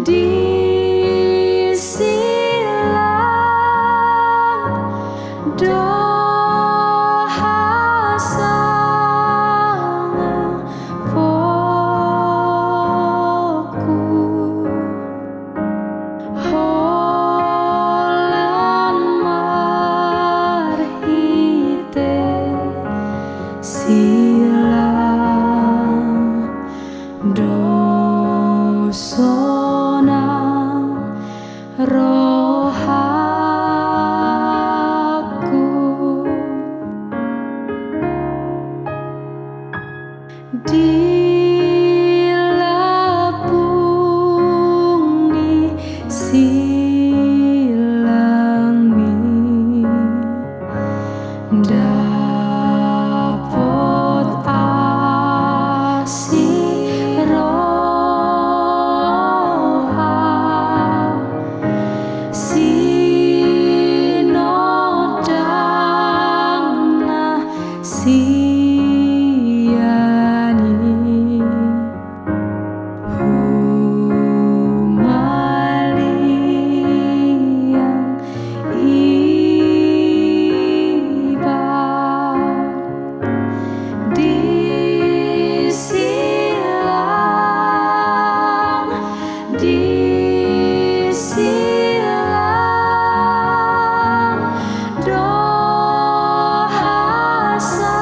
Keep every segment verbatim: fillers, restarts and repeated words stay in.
Di silang do hasangapon. Holan marhite silang do sonang rohangku. Di lambung ni silangmi dapot asi roha, sinondangna sian i humaliang iba. Di silang, di silang do hasangapon.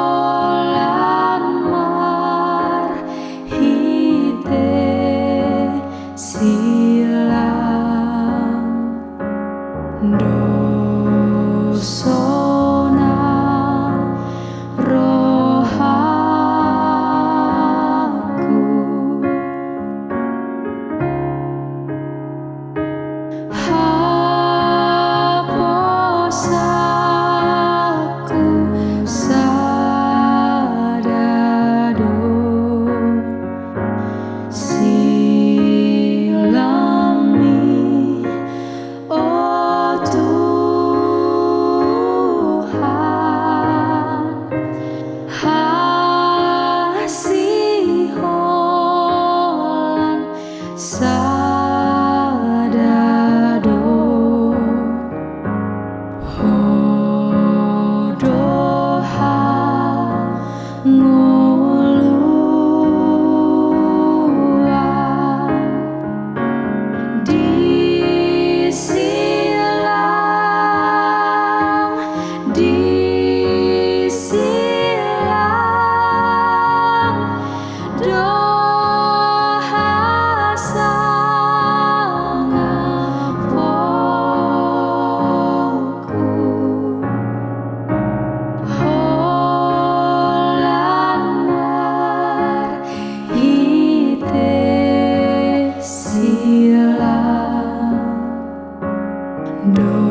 Holan marhite silang do sonang rohangku. Haposanku sada do, silangmi, o Tuhan, hasiholan sada do. Ho do hangoluan di silang, di silang do hasangapon. Holan marhite silang do